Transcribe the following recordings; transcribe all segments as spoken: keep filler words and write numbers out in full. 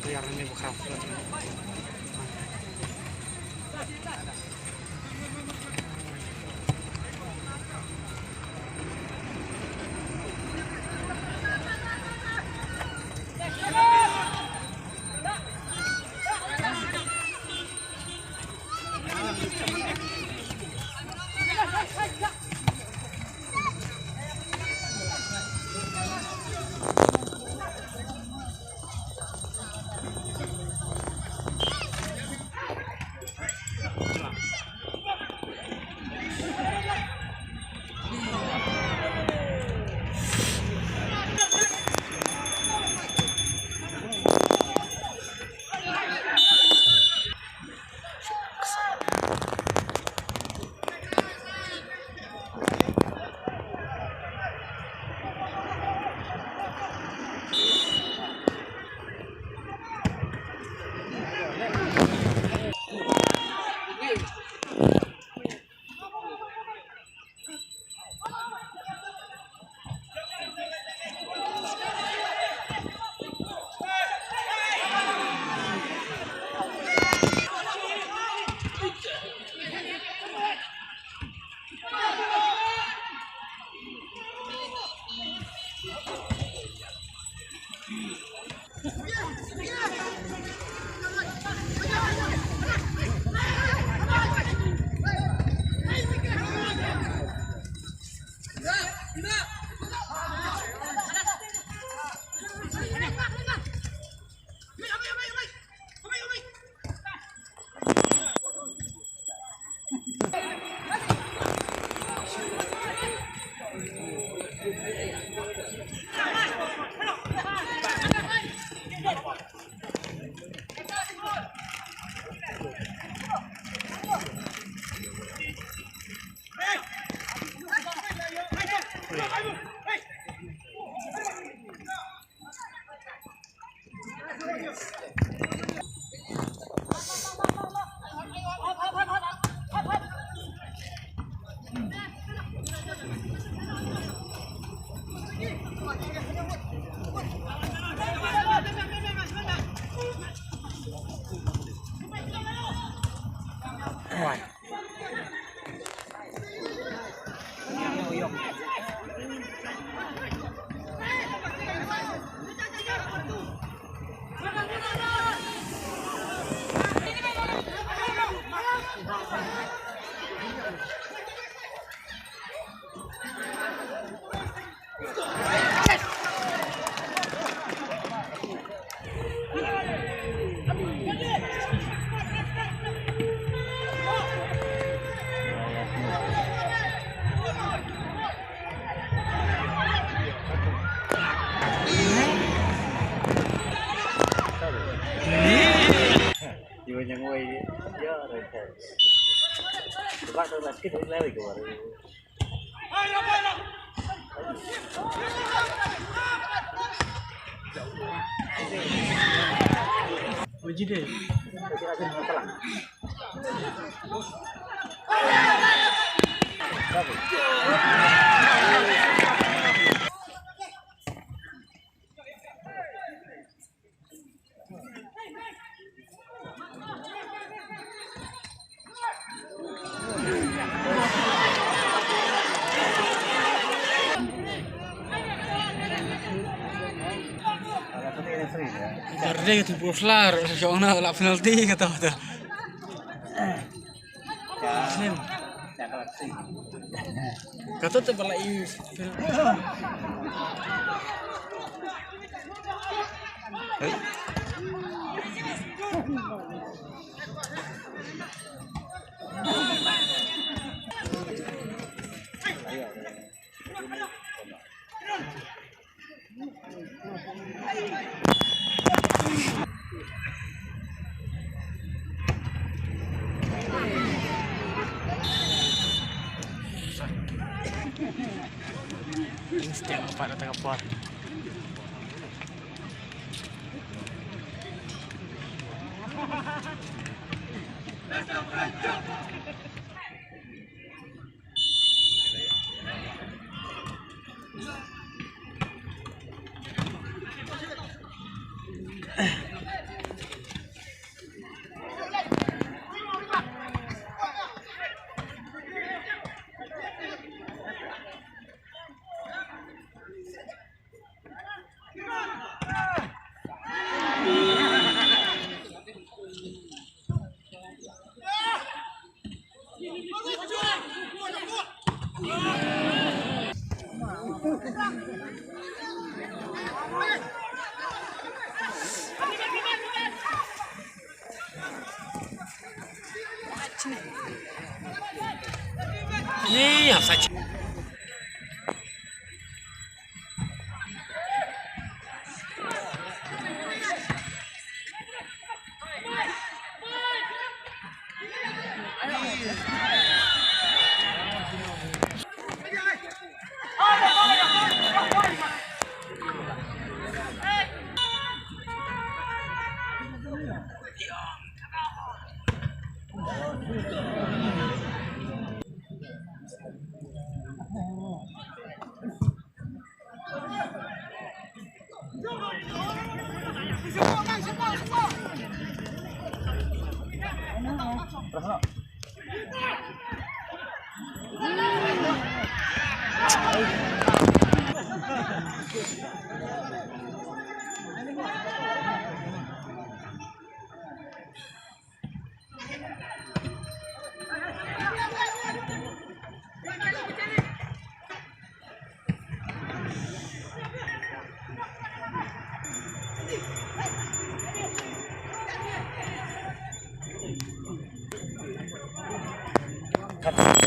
Player ini bukan. Jardin tu puklar, jong na la penalti kata tu. Kata tu bala i. Insting empat atau empat.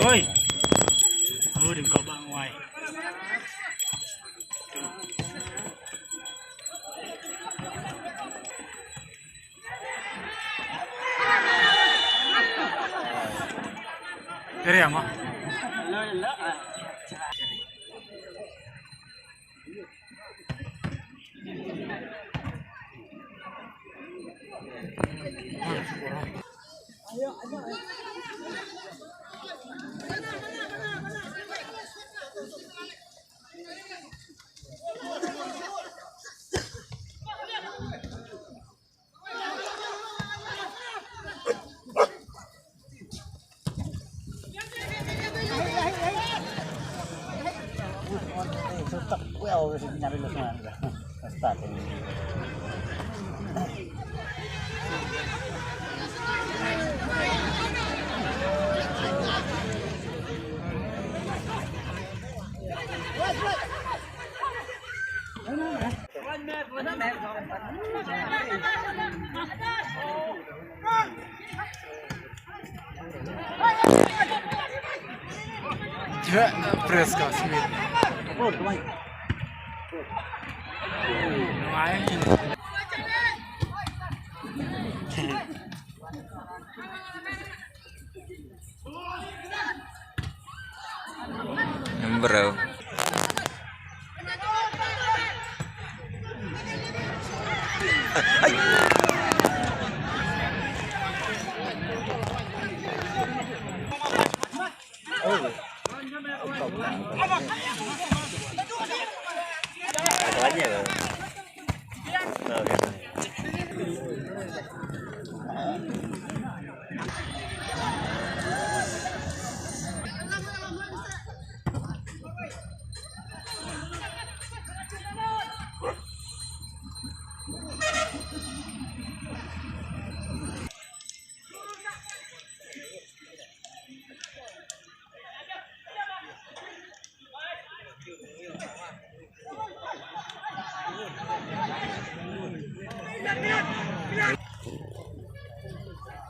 Oi. Oi, dim kau bang wai. Kere ama. Press ka Smith. Number.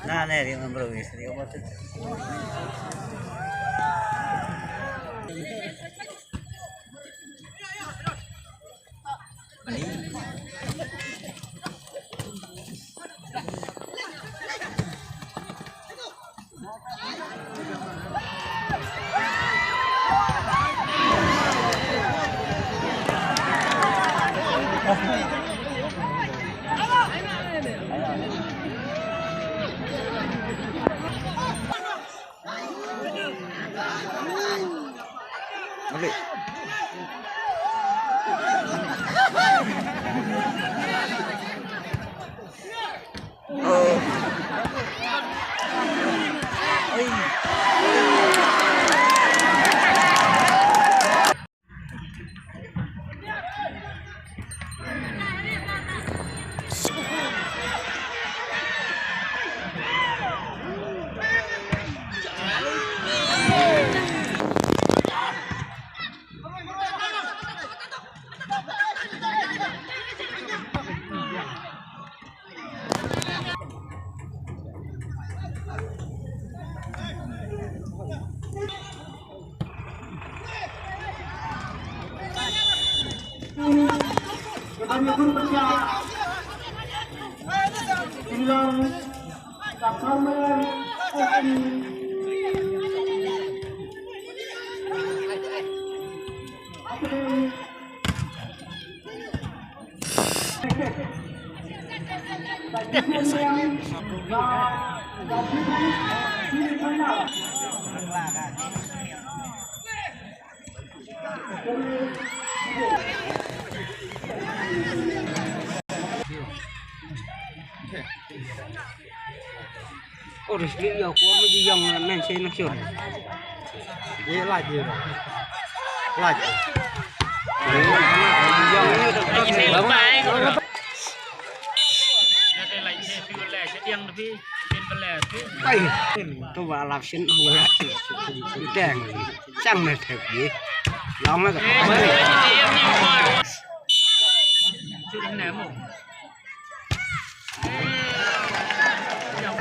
Na ne ri membro wis ri obat. Ur, sli ïa ko ma ji ïong nan sei na shuh. Ye laj ye. Laj. Ïong ni da. Pai. Tu ba lap shin ong la. Dang. Sang na thep ye. Long la ka.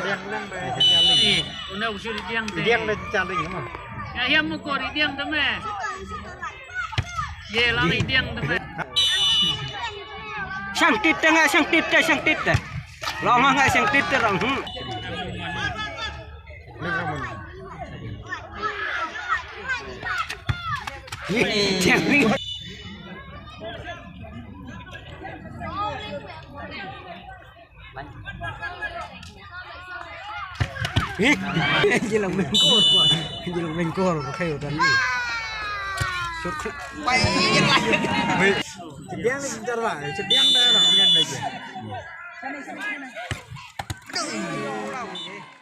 Diang lang ba diang. Ih, una u shu ri diang te. Diang da cha ling mo. Ya, ya mo ko ri diang te me. Ye lang ri diang te me. Shang tit te nga, shang tit te, shang tit te. Long nga shang tit te rong. Hmm. Ih, diang ling. Ih, ji long mengkor. Ji long mengkor, kayu tadi. Shot. Bai, ji lah. Sediang ni sebentar lah, sediang dah nak main lagi. Aduh.